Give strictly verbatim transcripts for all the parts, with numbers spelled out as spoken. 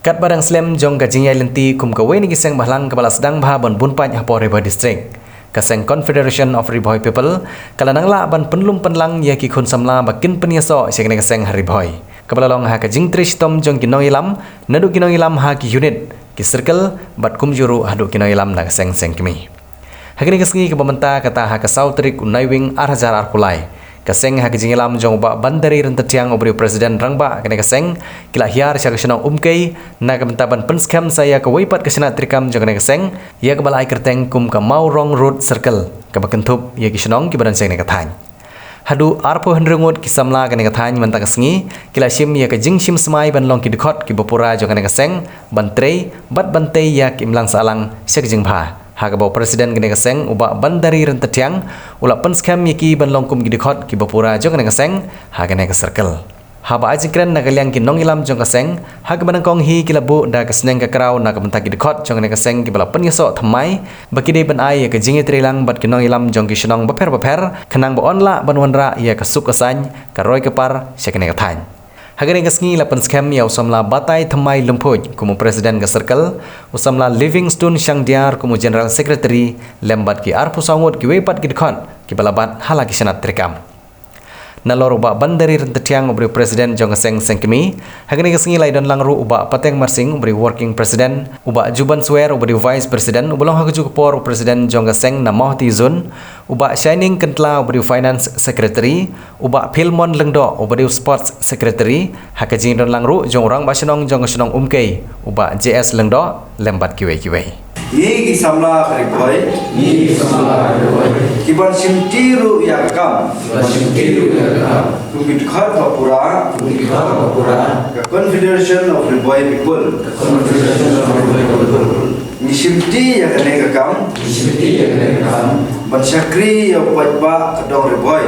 Katba dang slem jong ka jingïaid lynti kum kawei na ki seng bhalang kaba la sdang bha ban bun paid hapoh Ri Bhoi District, ka seng Confederation of Ri Bhoi People ka la nang lah ban pynlum pynlang ïa ki khun samla ba kin pynïasoh sha kane ka seng ha Ri Bhoi, kaba la long ha ka jingtrei shitom jong ki nongïalam, naduh ki nongïalam ha ki unit, ki circle, bad kumjuh ruh haduh ki nongïalam na ka seng seng kmie. Ha kane ka sngi kaba mynta, kata ha ka saw tarik u Naiwieng ar hajar arphew lai, ka seng ha ka jingïalam jong u Bah Bandari Ryntathiang uba dei u President Rangbah kane ka seng, ki la hiar sha ka shnong Umkei na ka bynta ban pynskhem sa ïa kawei pat ka shnat treikam jong kane ka seng, ïa kaba la ai kyrteng kum ka Mawrong Road Circle, kaba kynthup ïa ki shnong kiba don sha kane ka thaiñ. Haduh arphew hynriew ngut ki samla kane ka thaiñ mynta ka sngi ki la shim ïa ka jingshim smai ban long ki dkhot kiba pura jong kane ka seng, ban trei bad ban tei ïa ka imlang sahlang sha ka jingbha, ha kaba u President kane ka seng u Bah Bandari Ryntathiang u la pynskhem ïa ki ban long kum ki dkhot kiba pura jong kane ka seng ha kane ka circle. Haba ai jingkren na ka liang ki nongïalam jong ka seng, ha kaba nyngkong hi ki la buh da ka sneng ka kraw na ka bynta ki dkhot jong kane ka seng kiba la pynïasoh thymmai, ba ki dei ban ai ïa ka jingïatreilang bad ki nongïalam jong ki shnong bapher bapher, khnang ba yn lah ban wanrah ïa ka suk ka saiñ, ka roi ka par sha kane ka thaiñ. Ha kane ka sngi la pynskhem ïa u samla Batai Thymmai Lymphuid kum u President ka circle, u samla Livingstone Shangdiar kum u General Secretary, lem bad ki arphew saw ngut kiwei pat ki dkhot kiba la bat ha la ki shnat treikam. Nalor u Bah Bandari Ryntathiang uba dei u President jong ka seng seng kmie, ha kane ka sngi la ïadon lang ruh u Bah Pateng Marsing uba dei u Working President, u Bah Juban Swer uba dei u Vice President uba long ha kajuh ka por u President jong ka seng na Mawhati Zone, u Bah Shining Kyntla uba dei u Finance Secretary, u Bah Philmon Lyngdoh uba dei u Sports Secretary, ha ka jingdon lang ruh jong u Rangbah Shnong jong ka shnong Umkei, u Bah J S Lyngdoh, lem bad kiwei kiwei. Ngi ki samla ka Ri Bhoi. Ngi ki samla ka Ri Bhoi. Ki ban shimti ruh ïa ka kam. Ki ban shimti ruh ïa ka kam. Kum ki dkhot ba pura. Kum ki dkhot ba pura. Ka Confederation of Ri Bhoi People. Ka Confederation of Ri Bhoi People. Ngi shimti ïa kane ka kam. Ngi shimti ïa kane ka kam. Ban shakri ïa u paidbah ka dong Ri Bhoi.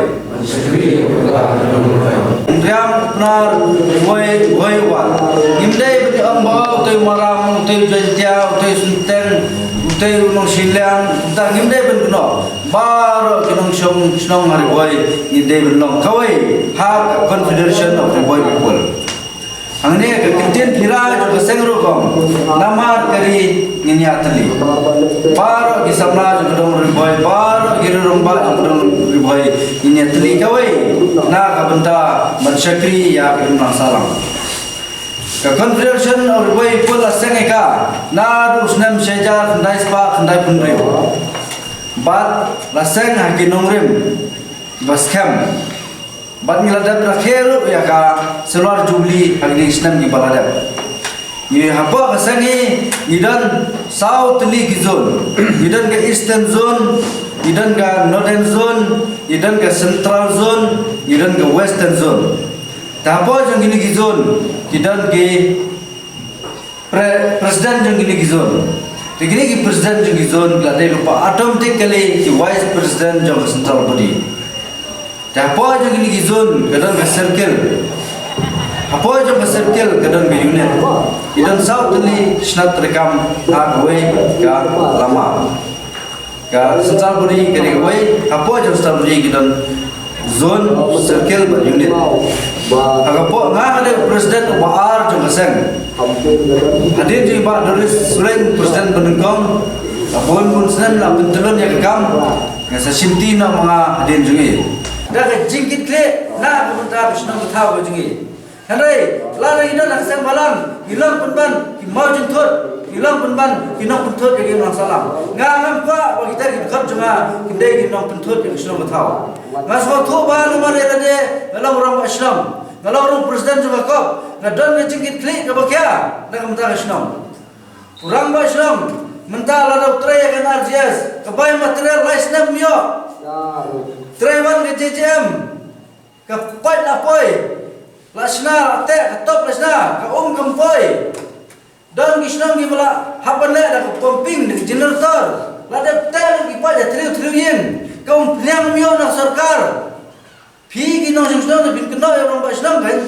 Ngiam Pnar, Bhoi, Bhoi Wat. Ngim dei ban ong ba utei u Maram, utei u Jaiñtia, utei u Synteng, utei u Nongshiliang, kumta ngim dei ban kynnoh. Baroh ki nongshong shnong ha Ri Bhoi ngi dei ban long kawei ha ka Confederation of Ri Bhoi People. Hangne ka kyntien pura jong ka seng rukom, namar ka ri ngin ïatylli. Baroh ki samla jong ka dong Ri Bhoi, baroh ki rangbah jong ka dong Ri Bhoi, ngin ïatylli kawei na ka bynta ban shakri ïa ka imlang sahlang. Ka Confederation of Ri Bhoi People la seng ïa ka naduh u snem shi hajar khyndai spah khyndaiphew hynriew. Bad la seng ha ki nongrim ba skhem. Bad ngi la dep rakhe ruh ïa ka Silver Jubilee ha kine ki snem kiba la dep. Ngi hapoh ka seng hi ngi don saw tylli ki zone. Ngi don ka Eastern Zone, ngi don ka Northern Zone, ngi don ka Central Zone, ngi don ka Western Zone. Te hapoh jong kine ki zone ki don ki Pre-, president jong kine ki zone. Te kine ki president jong ki zone ki la dei lypa automatically ki vice president jong ka central body. Te hapoh jong kine ki zone ka don ka circle. Hapoh jong ka circle ka don ka unit. Ki don saw tylli shnat treikam ha kawei ka lama. Ka central body ka dei kawei, hapoh jong central body ki don zone, circle bad unit. Ha ka por nga ka dei president uba ar jong ka seng. Hadien jong i Bah Doris Sureng president banyngkong, ka bun bun snem la pyntyllun ïa ka kam. Nga sa shimti noh ma nga hadien jong i. Da ka jingkitkhlieh na ka bynta ka shnong ka thaw ka jong i. Hynrei lada ngi don ha ka seng bhalang, ngi long pynban ki maw jingthut, ngi long pynban ki nongpynthut ïa ki nong sahlang. Nga ngam kwah ba kita ki dkhot jong nga kin dei ki nongpynthut ïa ki shnong ka thaw. Nga sngewthuh ba namar ïa lade nga long u rangbah shnong, nga long ruh president jong ka kop, nga don ka jingkitkhlieh kaba khia na ka bynta ka shnong. U rangbah shnong mynta lada u trei ïa ka N R G S, ka bai material lai snem ym ïoh. Trei wan ka J J M. Ka pait la poi. La shna la teh, ka top la shna, ka um kam poi. Don ki shnong kiba la hap ban leh da ka pumping, da ka generator. La dep teh ki pait da thriew thriew ïing. Ka umphniang ym ïoh na sorkar. Phi ki nongshong shnong te phin kynnoh ïa u rangbah shnong kan.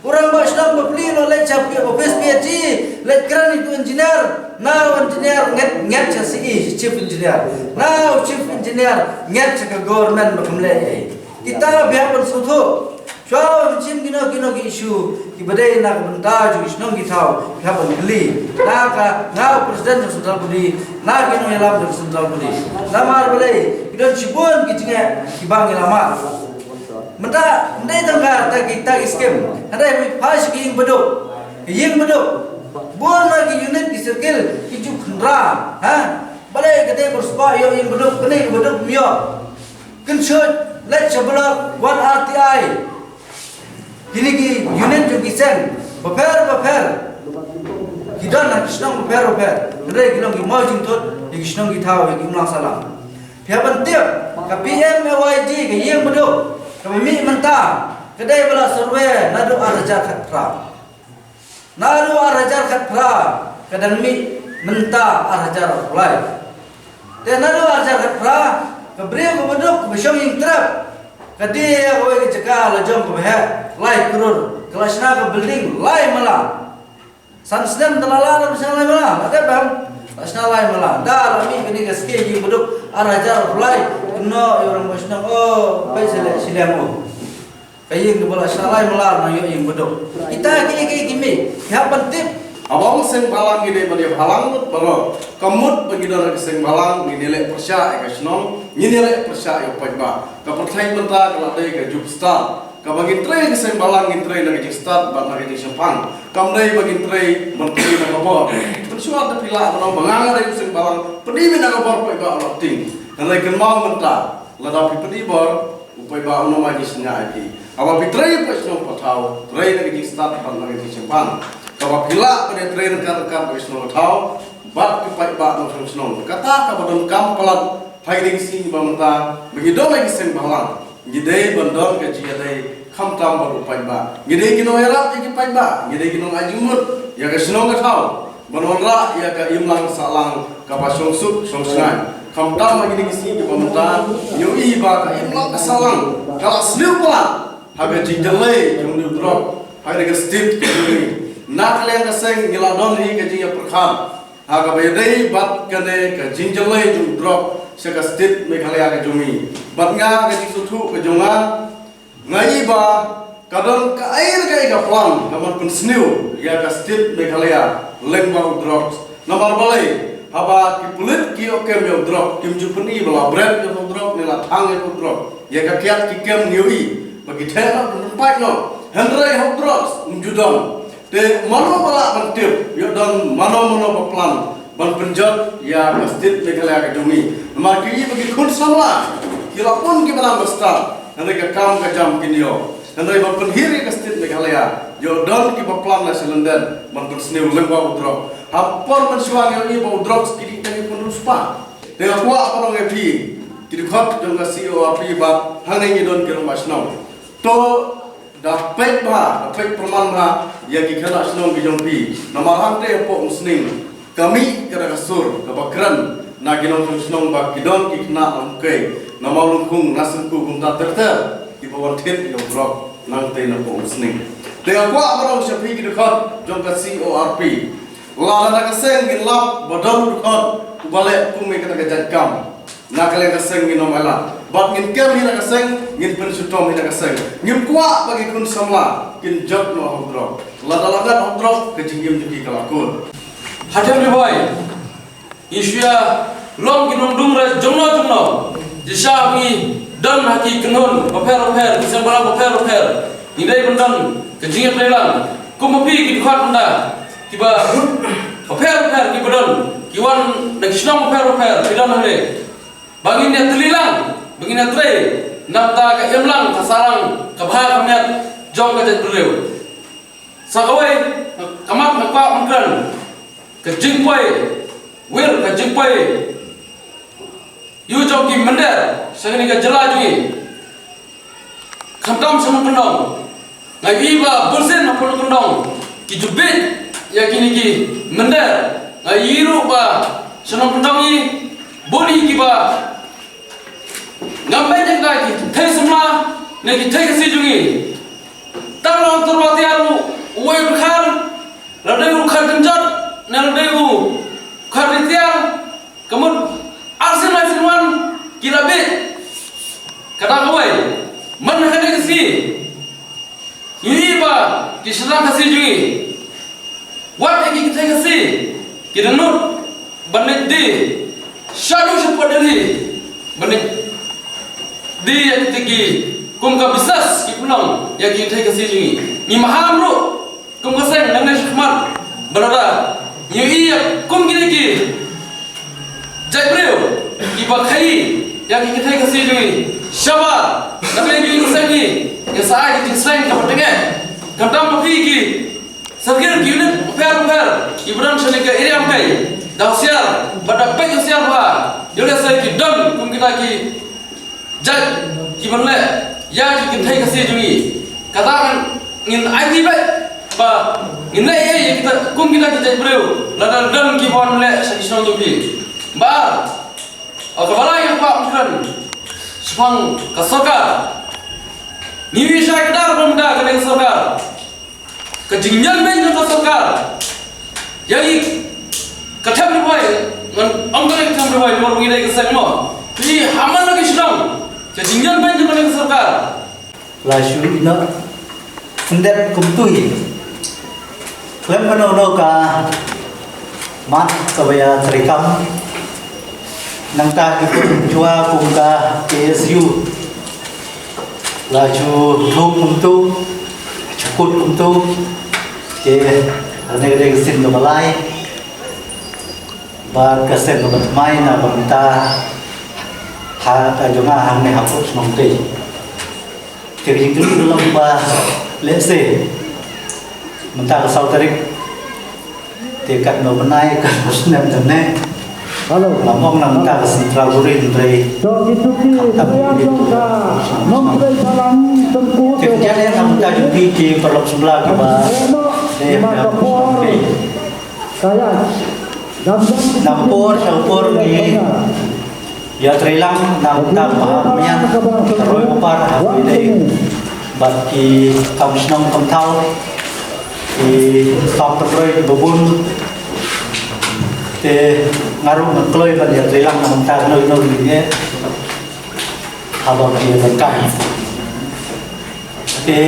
U rangbah shnong ba plie noh leit sha phi, office P H E, leit kren ïa u engineer. Na u engineer nget, nget sha C E, chief engineer. Na u chief engineer nget sha ka government ba kam leh ei. Kita ba hap ban sngewthuh. Shuwa ban shim kino kino ki issue kiba dei na ka bynta jong ki shnong ki thaw, ki hap ban kylli na ka, na u president jong central body, na ki nongïalam jong central body. Namar balei ki don shibun ki jingeh kiba ngi la mad. Mynta ym dei tang kata ki, kata ki skim, hynrei phi phai sha ki ïing baduk, ki ïing baduk, bun na ki unit ki circle ki ju khynra. Ha, balei ka dei ba spah ïoh ïing baduk, kane ka baduk ym ïoh. Kynshuh leit sha block, wan R T I. Kine ki unit jong ki seng bapher bapher ki don ha ki shnong bapher bapher, hynrei ki long ki mawjingthut ïa ki shnong ki thaw, ïa ki imlang sahlang. Phi hap ban tip, ka P M A Y G, ka ïing baduk kaba mih mynta, ka dei ba la survey naduh ar hajar khatphra. Naduh ar hajar khatphra ka dang mih mynta ar hajar arphew lai. Te naduh ar hajar khatphra, ka briew kaba duk kaba shong ïing trep ka die ïa kawei ka jaka la jong kaba heh lai klur, ka la shna ka building lai mala. San snem da la lah da la shna lai mala, la dep em? La shna lai mala. Da la mih kane ka skim ïing baduk ar hajar arphew lai, kynnoh ïa u rangbah shnong, oh, peit sha leh shiliang, oh. Ka ïing kaba la shna lai mala nang ïoh ïing baduk. Kita kiei kiei ki mih, ki hap ban tip. Haba ong seng bhalang ngi dei ban ïa bhalang mut baroh. Ka mut ba ngi don ha ka seng bhalang ngin ïaleh pyrshah ïa ka shnong, ngin ïaleh pyrshah ïa u paidbah. Ka pyrthei mynta ka la dei ka juk star. Kaba ngin trei ha ka seng bhalang ngin trei na ka jingstad bad na ka jingshemphang. Kam dei ba ngin trei ban trei na ka bor. Mynshuwa te phi lah ban ong ba nga nga dei u seng bhalang, pyni me na ka bor paidbah u la tieng. Hynrei kynmaw mynta, lada phi pyni bor, u paidbah un ym ai jingsngewsih ïa phi. Haba phi trei pat shnong pat thaw, trei na ka jingstad bad na ka jingshemphang. Kaba phi lah ban ïa trei ryngkat ryngkat bad ki shnong ki thaw bad ki paidbah nongshong shnong. Kata kaba donkam palat ha kine ki sngi ba mynta, ba ngi don ha ki seng bhalang, ngi dei ban don ka jingïadei khamtam bad u paidbah. Ngi dei ki nongïarap ïa ki paidbah, ngi dei ki nongai jingmut ïa ka shnong ka thaw. Ban wanrah ïa ka imlang sahlang kaba shongsuk shongshngaiñ. Khamtam ha kine ki sngi kiba mynta, ngi ïohi ba ka imlang ka sahlang ka la sniew palat ha ka jingjyllei jong u drok ha kane ka state ka jong ngi. Na ka liang ka seng ngi la don hi ka jingïapyrkhat ha kaba ïadei bad kane ka jingjyllei jong u drok sha ka state Meghalaya ka jong ngi. Bad nga ka jingsngewthuh ka jong nga, nga i ba ka don kaei kaei ka plan ka ban pynsniew ïa ka state Meghalaya lyngba u drugs. Namar balei? Haba ki pulit ki ïoh kem ïa u drok, kim ju pyni ba la bret ïa u drok ne la thang ïa u drok. Ïa ka kiad ki kem ngi ïohi ba ki theh noh, ki pynpait noh. Hynrei ha u drugs um ju don. Te mano ba lah ban tip ïoh don mano mano ba plan ban pynjot ïa ka state Meghalaya ka jong ngi. Namar ki i ba ki khun samla ki la pun kiba dang ba stad, hynrei ka kam ka jam kin ïoh. Hynrei ban pynhir ïa ka state Meghalaya ïoh don kiba plan na sha lyndet ban pynsniew lyngba u drok. Ha por mynshuwa ngi ïohi ba u drok ki dei tang ki khun riewspah. Te nga kwah ban ong ïa phi ki dkhot jong ka C O R P ba hangne ngi don ki rangbah shnong. To da peit bha, da peit pyrman bha ïa ki khynnah shnong ki jong phi. Namar hangta hapoh Umsning ka mih kata ka sur kaba kren na ki nongshong shnong ba ki don ki khynnah Umkei, na Mawlyngkhung, na Syngku, kumta ter ter kiba wan thied ïa u drok nangtei napoh Umsning. Te nga kwah ban ong sha phi ki dkhot jong ka C O R P. Lada na ka seng ngin lap ba don u dkhot uba leh kum ïa kata ka jait kam, na ka liang ka seng ngin ym ailad. Bad ngin kem hi na ka seng, ngin pynshitom hi na ka seng. Ngim kwah ba ki khun samla kin jot noh ha u drok. Lada la ngat ha u drok, ka jingim jong ki ka la kut. Hadien ri bhai, ngi shu ïa long ki nongdung re jongno jongno. Shisha ngi don ha ki kynhun bapher bapher, ki seng bhalang bapher bapher. Ngi dei ban don ka jingïatreilang kum ma phi ki dkhot mynta. Kiba bapher bapher kiba don, ki wan na ki shnong bapher bapher, ki don hangne. Ba ngin ïatreilang, ba ngin ïatrei na ka bynta ka imlang ka sahlang, ka bha ka miat jong ka jaitbynriew. Sa kawei ka mat nga kwah ban kren, ka jingpoi, wir ka jingpoi ïa u jong ki mynder sha kane ka jylla jong ngi. Khamtam sha Nongkyndong, nga ïohi ba bunsien hapoh Nongkyndong ki ju bieit ïa kine ki mynder. Nga ïohi ruh ba sha Nongkyndong ngi bun hi kiba ngam beit ïa ki thei samla ne ki thei Khasi jong ngi. Tang long tyrwa tiar u, uwei u dkhar, la dei u dkhar kynjat ne la dei u dkhar tiar. Ka mut arsien lai sien wan ki la bieit. Kata kawei, man ha kane ka sngi Shatang Khasi jong ngi. Wat ïa ki kynthei Khasi ki dohnud ban leit die shaduh shapoh Delhi ban leit die ïa kita ki kum ka business ki pynlong ïa ki kynthei Khasi jong ngi. Ngi maham ruh kum ka seng nangne shakhmat ba lada ngi ïohi ïa kum kine ki jait briew kiba khaii ïa ki kynthei Khasi jong ngi. Shabar da kane ka seng ngi ïa sa ai ka jingseng kaba tyngeh. Khamtam ma phi ki Syrngiew ki unit bapher bapher kiba don shane ka area Umkai, da husiar bad da peit husiar bha. Ïoh lehse ki don kum kita ki jait kiban leh ïa ki kynthei Khasi jong ngi. Kata kan ngin aiti beit ba ngin leh ïa kita kum kita ki jait briew lada don kiban leh sha ki shnong jong phi. Ba, o, kaba lai, ïa ka pop kren shaphang ka sorkar. Ngi ïa shai kdar ba mynta kane ka sorkar ka jingñianpeiñ jong ka sorkar ïa ngi ka them ri bhoi, ngan ong ka them ri bhoi namar ngi dei ka seng mo. Ngi ha man la ki shnong ka jingñianpeiñ jong ka sorkar. La shu ïa noh khyndiat kumtu hi. Khlem kano kano ka mat kaba ïa treikam. Nangta ki pynjua kum ka K S U. La ju thung kumtu, ju kut kumtu. Te, ane ka dei ka sien kaba lai. Bad ka sien kaba thymmai na ka bynta ha ka jong nga hangne hapoh shnong te. Te ka jingkylli ka long ba lehse mynta ka saw tarik te katno bnai, katno snem te ne. Hello. Lam ong na mynta ka Central Bureau hynrei. To kitu ki khamtam ria jong ka nongtrei balang tengku. Te ka jingeh na mynta jong phi ki paralok samla kiba dei ha ka por. Kaya. Dam dam. Na ka por sha ka por ngi ïatreilang na ka bynta ka miat ka roi ka par ha kaba ïadei bad ki kam shnong kam thaw, ki kam pynroi kiba bun. Te nga ruh nga kloi ban ïatreilang na ka bynta kano kano kaba ngi ïoh haba ngi ïa donkam. Te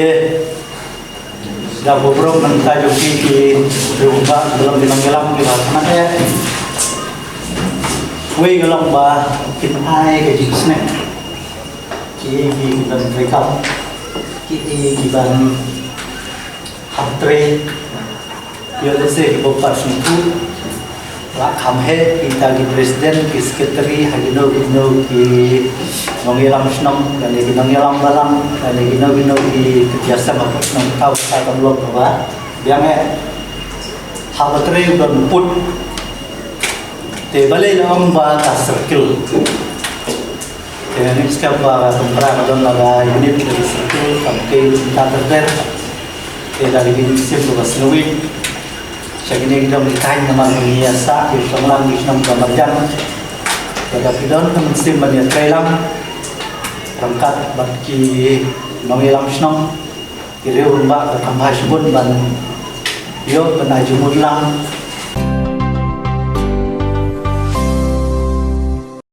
da burom na ka bynta jong ki, ki briew ba ki long ki nongïalam kiba thngan eh. Wei ka long ba kin ai ka jingsneng kiei kiei kiban treikam, kiei kiei kiban hap trei. Ïoh lehse kiba pat sngewthuh. La kham heh kita ki president, ki secretary, ha kino kino ki nongïalam shnong, lane ki nongïalam balang, lane kino kino ki kynja sem hapoh shnong, thaw, sa kam long kaba biang eh. Haba trei u don put. Te balei la ong ba ka circle. Te ngi skhem ba ka Cynthra ka don la ka unit ka circle, kam kei u Cynthra ter ter. Te da ki mynsiem ba sngewbha sha kine ki dong ki thaiñ namar ngi ïa sah ki shnong lang ki shnong ka marjan. Te da ki don ka mynsiem ban ïatreilang ryngkat bad ki nongïalam shnong. Ki riew rangbah ka kham bha shibun ban ïoh ban ai jingmut lang